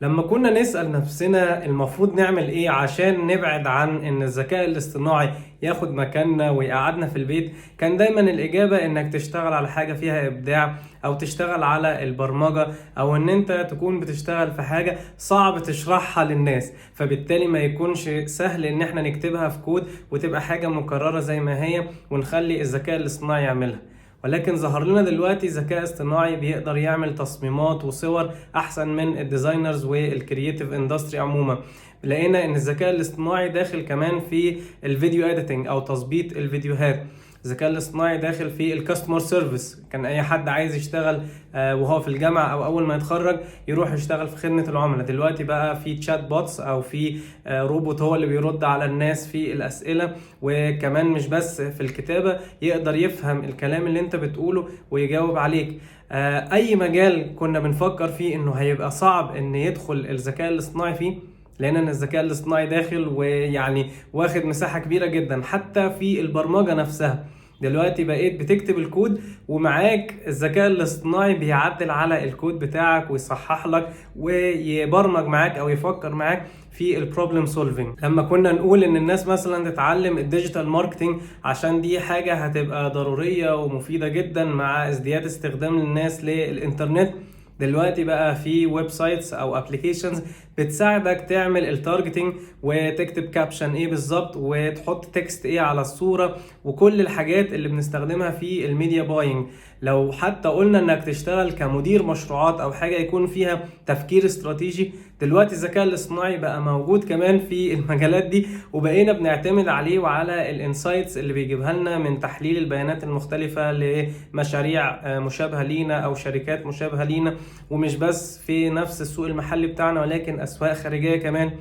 لما كنا نسأل نفسنا المفروض نعمل ايه عشان نبعد عن ان الذكاء الاصطناعي ياخد مكاننا ويقعدنا في البيت، كان دايما الإجابة انك تشتغل على حاجة فيها إبداع، او تشتغل على البرمجة، او ان انت تكون بتشتغل في حاجة صعب تشرحها للناس، فبالتالي ما يكونش سهل ان احنا نكتبها في كود وتبقى حاجة مكررة زي ما هي ونخلي الذكاء الاصطناعي يعملها. ولكن ظهر لنا دلوقتي ذكاء اصطناعي بيقدر يعمل تصميمات وصور احسن من ال designers وال creative industry عموما. لقينا ان الذكاء الاصطناعي داخل كمان في ال video editing او تظبيط الفيديوهات. الذكاء الاصطناعي داخل في ال customer service. كان اي حد عايز يشتغل وهو في الجامعة او اول ما يتخرج يروح يشتغل في خدمة العملاء. دلوقتي بقى في chat bots او في روبوت هو اللي بيرد على الناس في الاسئله، وكمان مش بس في الكتابه، يقدر يفهم الكلام اللي انت بتقوله ويجاوب عليك. اي مجال كنا بنفكر فيه انه هيبقى صعب ان يدخل الذكاء الاصطناعي فيه، لان ان الذكاء الاصطناعي داخل ويعني واخد مساحة كبيرة جدا حتى في البرمجة نفسها. دلوقتي بقيت بتكتب الكود ومعاك الذكاء الاصطناعي بيعدل على الكود بتاعك ويصحح لك ويبرمج معاك او يفكر معاك في ال problem solving. لما كنا نقول ان الناس مثلا تتعلم ال digital marketing عشان دي حاجة هتبقى ضرورية ومفيدة جدا مع ازدياد استخدام الناس للانترنت، دلوقتي بقى في websites او applications بتساعدك تعمل ال targeting وتكتب caption ايه بالظبط وتحط text ايه على الصورة وكل الحاجات اللي بنستخدمها في ال media buying. لو حتى قلنا انك تشتغل كمدير مشروعات او حاجة يكون فيها تفكير استراتيجي، دلوقتي الذكاء الاصطناعي بقى موجود كمان في المجالات دي، وبقينا بنعتمد عليه وعلى ال insights اللي بيجيبها لنا من تحليل البيانات المختلفة لمشاريع مشابهة لينا او شركات مشابهة لينا، ومش بس في نفس السوق المحلي بتاعنا ولكن اسواق خارجية كمان.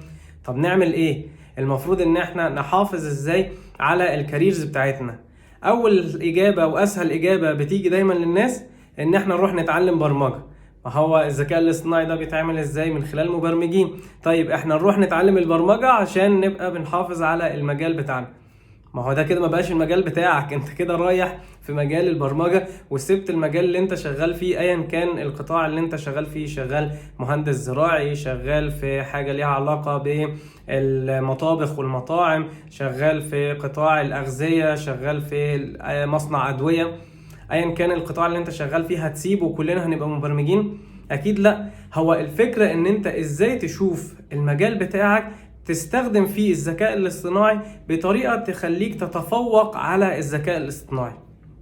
طب نعمل ايه؟ المفروض ان احنا نحافظ ازاي على ال careers بتاعتنا؟ اول اجابه واسهل اجابه بتيجي دايما للناس ان احنا نروح نتعلم برمجه. ما هو الذكاء الاصطناعي ده بيتعمل ازاي؟ من خلال مبرمجين. طيب احنا نروح نتعلم البرمجة عشان نبقى بنحافظ على المجال بتاعنا. ما هو ده كده ما بقاش المجال بتاعك، انت كده رايح في مجال البرمجة وسبت المجال اللي انت شغال فيه، ايا كان القطاع اللي انت شغال فيه، شغال مهندس زراعي، شغال في حاجة ليها علاقة بالمطابخ والمطاعم، شغال في قطاع الأغذية، شغال في مصنع أدوية، ايا كان القطاع اللي انت شغال فيه هتسيبه وكلنا هنبقى مبرمجين؟ اكيد لا. هو الفكرة ان انت ازاي تشوف المجال بتاعك تستخدم فيه الذكاء الاصطناعي بطريقة تخليك تتفوق على الذكاء الاصطناعي.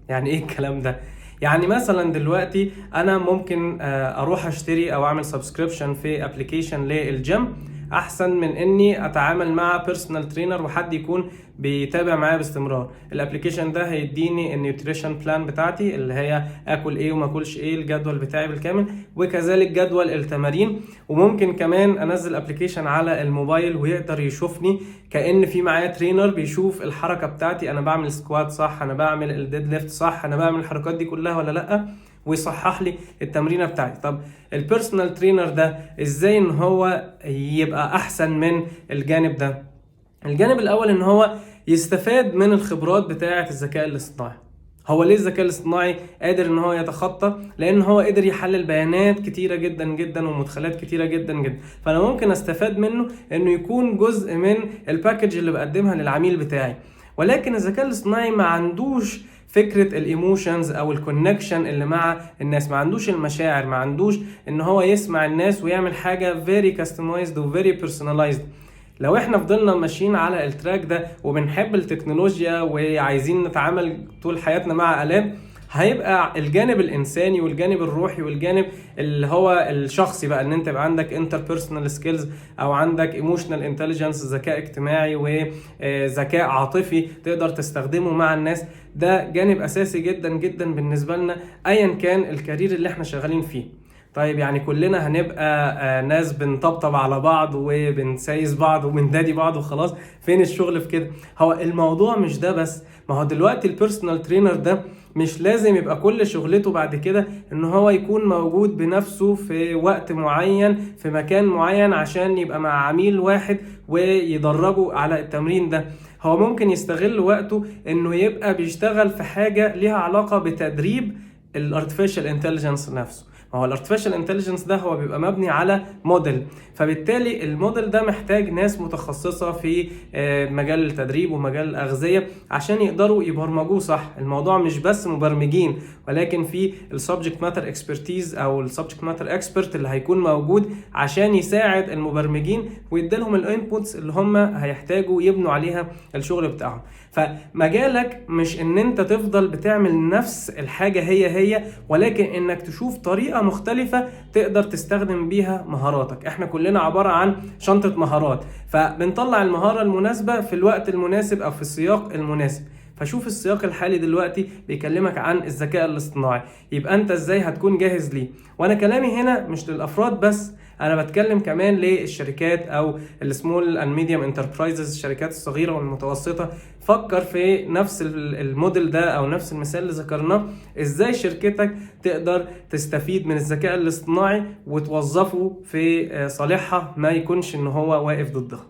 يعني ايه الكلام ده؟ يعني مثلا دلوقتي انا ممكن اروح اشتري او اعمل subscription في application لل gym احسن من اني اتعامل مع personal trainer وحد يكون بيتابع معايا باستمرار. ال application ده هيديني ال nutrition plan بتاعتي اللي هي اكل ايه وما اكلش ايه، الجدول بتاعي بالكامل، وكذلك جدول التمارين. وممكن كمان انزل application على الموبايل ويقدر يشوفني كأن في معايا trainer بيشوف الحركة بتاعتي، انا بعمل squat صح، انا بعمل ال deadlift صح، انا بعمل الحركات دي كلها ولا لا، ويصحح لي التمرينه بتاعتي. طب ال personal trainer ده ازاي ان هو يبقى احسن من الجانب ده؟ الجانب الاول ان هو يستفاد من الخبرات بتاعه الذكاء الاصطناعي. هو ليه الذكاء الاصطناعي قادر ان هو يتخطى؟ لان هو قدر يحلل بيانات كتيرة جدا جدا ومدخلات كتيرة جدا جدا، فانا ممكن استفاد منه انه يكون جزء من ال package اللي بقدمها للعميل بتاعي. ولكن الذكاء الاصطناعي ما عندوش فكرة ال emotions او ال connection اللي مع الناس، ما عندوش المشاعر، ما عندوش ان هو يسمع الناس ويعمل حاجة very customized و very personalized. لو احنا فضلنا ماشيين على ال track ده وبنحب التكنولوجيا وعايزين نتعامل طول حياتنا مع آلات، هيبقى الجانب الانساني والجانب الروحي والجانب اللي هو الشخصي بقى، ان انت يبقى عندك interpersonal skills او عندك emotional intelligence، ذكاء اجتماعي وذكاء عاطفي تقدر تستخدمه مع الناس، ده جانب اساسي جدا جدا بالنسبة لنا ايا كان ال career اللي احنا شغالين فيه. طيب يعني كلنا هنبقى ناس بنطبطب على بعض وبنسايس بعض وبندادي بعض وخلاص؟ فين الشغل في كده؟ هو الموضوع مش ده بس. ما هو دلوقتي ال personal trainer ده مش لازم يبقى كل شغلته بعد كده ان هو يكون موجود بنفسه في وقت معين في مكان معين عشان يبقى مع عميل واحد ويدربه على التمرين ده. هو ممكن يستغل وقته انه يبقى بيشتغل في حاجة ليها علاقة بتدريب ال artificial intelligence نفسه. ما هو ال artificial intelligence ده هو بيبقى مبني على موديل، فبالتالي الموديل ده محتاج ناس متخصصة في مجال التدريب ومجال الاغذية عشان يقدروا يبرمجوه صح. الموضوع مش بس مبرمجين، ولكن في ال subject matter expertise او ال subject matter expert اللي هيكون موجود عشان يساعد المبرمجين ويديلهم ال inputs اللي هم هيحتاجوا يبنوا عليها الشغل بتاعهم. فمجالك مش ان انت تفضل بتعمل نفس الحاجة هي هي، ولكن انك تشوف طريقة مختلفة تقدر تستخدم بيها مهاراتك. احنا كلنا عبارة عن شنطة مهارات، فبنطلع المهارة المناسبة في الوقت المناسب او في السياق المناسب. فشوف السياق الحالي دلوقتي بيكلمك عن الذكاء الاصطناعي، يبقى انت ازاي هتكون جاهز ليه. وانا كلامي هنا مش للافراد بس، انا بتكلم كمان للشركات او ال small and medium enterprises، الشركات الصغيرة والمتوسطة. فكر في نفس الموديل ده او نفس المثال اللي ذكرناه، ازاي شركتك تقدر تستفيد من الذكاء الاصطناعي وتوظفه في صالحها، ما يكونش ان هو واقف ضدها.